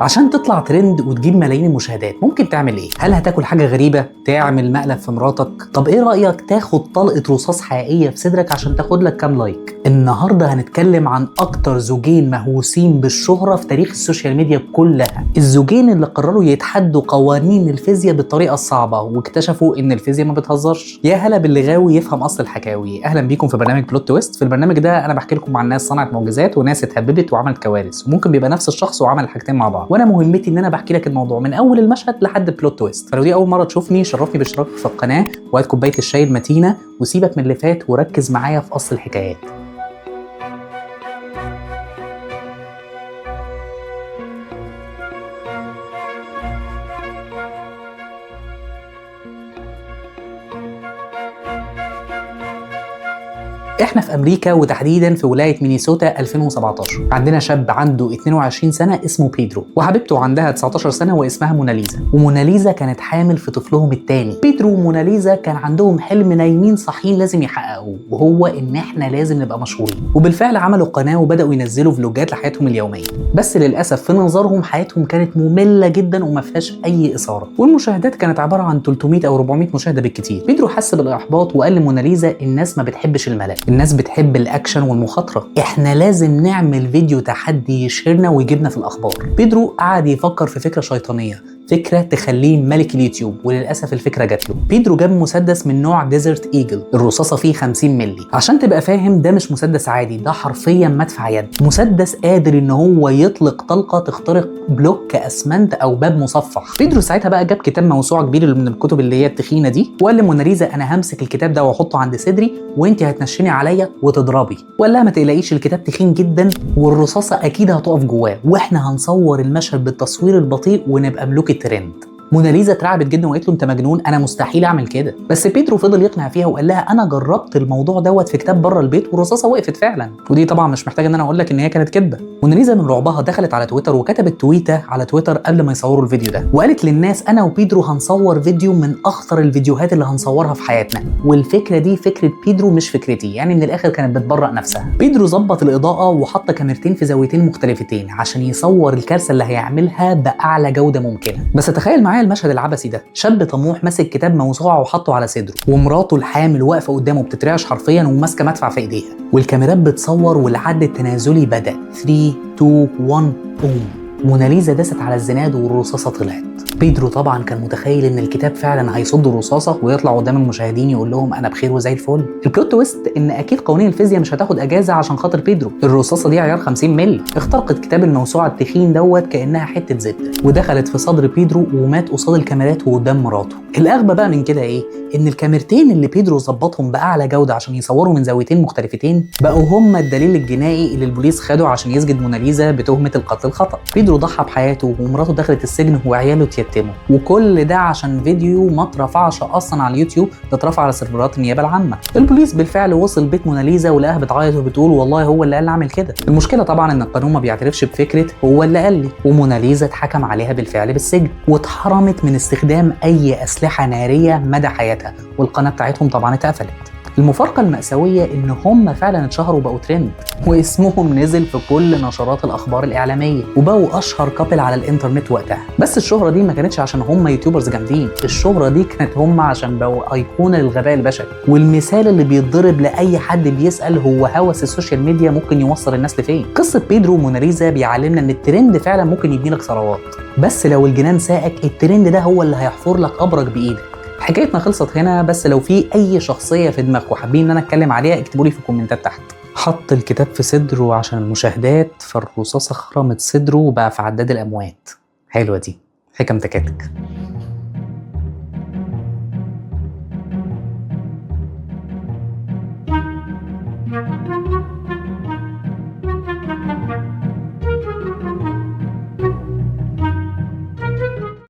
عشان تطلع ترند وتجيب ملايين المشاهدات ممكن تعمل ايه؟ هل هتاكل حاجة غريبة؟ تعمل مقلب في مراتك؟ طب ايه رأيك تاخد طلقة رصاص حقيقية في صدرك عشان تاخد لك كام like؟ النهاردة هنتكلم عن اكتر زوجين مهووسين بالشهرة في تاريخ ال social media كلها، الزوجين اللي قرروا يتحدوا قوانين الفيزياء بالطريقة الصعبة واكتشفوا ان الفيزياء ما بتهزرش. يا هلا باللي غاوي يفهم اصل الحكاوي. اهلا بيكم في برنامج Plot Twist. في البرنامج ده انا بحكي لكم عن ناس صنعت معجزات وناس اتهببت وعملت كوارث، وممكن بيبقى نفس الشخص وعمل الحاجتين مع بعض. وانا مهمتي ان انا بحكي لك الموضوع من اول المشهد لحد plot twist. فلو دي اول مرة تشوفني شرفني باشتراكك في القناة، وهات كوباية الشاي المتينة وسيبك من اللي فات وركز معايا في اصل الحكايات. احنا في امريكا وتحديدا في ولاية مينيسوتا 2017. عندنا شاب عنده 22 سنة اسمه بيدرو، وحبيبته عندها 19 سنة واسمها موناليزا. وموناليزا كانت حامل في طفلهم الثاني. بيدرو وموناليزا كان عندهم حلم نايمين صاحيين لازم يحققوه، وهو ان احنا لازم نبقى مشهورين. وبالفعل عملوا قناة وبداوا ينزلوا فلوجات لحياتهم اليومية. بس للاسف في نظرهم حياتهم كانت مملة جدا وما فيهاش اي اثاره، والمشاهدات كانت عبارة عن 300 او 400 مشاهده بالكتير. بيدرو حس بالاحباط وقال لموناليزا الناس ما بتحبش الملل، الناس بتحب الاكشن والمخاطرة، احنا لازم نعمل فيديو تحدي يشهرنا ويجيبنا في الاخبار. بيدرو قعد يفكر في فكرة شيطانية، فكرة تخليه ملك اليوتيوب، وللاسف الفكرة جات له. بيدرو جاب مسدس من نوع Desert Eagle، الرصاصة فيه 50 مللي. عشان تبقى فاهم ده مش مسدس عادي، ده حرفيا مدفع يد، مسدس قادر ان هو يطلق طلقه تخترق بلوك اسمنت او باب مصفح. بيدرو ساعتها بقى جاب كتاب موسوعة كبير من الكتب اللي هي التخينه دي، وقال لموناليزا انا همسك الكتاب ده واحطه عند صدري وانت هتنشني عليا وتضربي. وقال لها ما تقلقيش الكتاب تخين جدا والرصاصه اكيد هتقف جواه، واحنا هنصور المشهد بالتصوير البطيء ونبقى ملوك الترند. موناليزا اترعبت جدا وقالت له انت مجنون، انا مستحيل اعمل كده. بس بيدرو فضل يقنع فيها وقال لها انا جربت الموضوع دوت في كتاب بره البيت والرصاصه وقفت فعلا. ودي طبعا مش محتاجه ان انا اقول لك ان هي كانت كدبه. موناليزا من رعبها دخلت على تويتر وكتبت تويته على تويتر قبل ما يصوروا الفيديو ده، وقالت للناس انا وبيدرو هنصور فيديو من اخطر الفيديوهات اللي هنصورها في حياتنا، والفكرة دي فكرة بيدرو مش فكرتي. يعني من الاخر كانت بتبرأ نفسها. بيدرو ظبط الاضاءة وحط كاميرتين في زاويتين مختلفتين عشان يصور الكارثة اللي هيعملها باعلى جوده ممكنة. بس تخيل معايا المشهد العبثي ده، شاب طموح ماسك كتاب موسوعة وحطه على صدره، ومراته الحامل واقفة قدامه بتترعش حرفيا وماسكه مدفع في ايديها، والكاميرات بتصور والعد التنازلي بدأ 3 2 1 بوم. موناليزا دست على الزناد والرصاصه طلعت. بيدرو طبعا كان متخيل ان الكتاب فعلا هيصد الرصاصة ويطلع قدام المشاهدين يقول لهم انا بخير وزي الفل. ال plot twist ان اكيد قوانين الفيزياء مش هتاخد اجازه عشان خاطر بيدرو، الرصاصة دي عيار 50 مللي، اخترقت كتاب الموسوعة التخين دوت كانها حتة زبدة ودخلت في صدر بيدرو ومات قصاد الكاميرات وقدام مراته. الاغبى بقى من كده ايه؟ ان الكاميرتين اللي بيدرو ظبطهم باعلى جوده عشان يصوروا من زاويتين مختلفتين بقوا هم الدليل الجنائي اللي البوليس خده عشان يسجن موناليزا بتهمه القتل الخطا. بيدرو ضحى بحياته ومراته دخلت السجن وعياله اتيتموا، وكل ده عشان فيديو ما اترفعش اصلا على اليوتيوب، ده اترفع على سيرفرات النيابة العامة. البوليس بالفعل وصل بيت موناليزا ولقاها بتعيط وبتقول والله هو اللي قال لي اعمل كده. المشكلة طبعا ان القانون ما بيعترفش بفكره هو اللي قال لي، وموناليزا اتحكم عليها بالفعل بالسجن واتحرمت من استخدام اي اسلحة نارية مدى حياتها، والقناة بتاعتهم طبعا اتقفلت. المفارقة المأساوية إن هم فعلا اتشهروا وبقوا ترند، واسمهم نزل في كل نشرات الأخبار الإعلامية، وبقوا أشهر couple على الإنترنت وقتها. بس الشهرة دي ما كانتش عشان هم YouTubers جامدين، الشهرة دي كانت هم عشان بقوا أيقونة للغباء البشري، والمثال اللي بيتضرب لأي حد بيسأل هو هوس ال social media ممكن يوصل الناس لفين. قصة بيدرو وموناليزا بيعلمنا إن الترند فعلا ممكن يبني لك ثروات، بس لو الجنان ساقك الترند ده هو اللي هيحفر لك قبرك بإيدك. حكايتنا خلصت هنا، بس لو في اي شخصية في دماغكم حابين ان انا اتكلم عليها اكتبوا لي في الكومنتات تحت. حط الكتاب في صدره عشان المشاهدات، فالرصاصه خرمت صدره وبقى في عداد الاموات. حلوة دي، حكم تكاتك.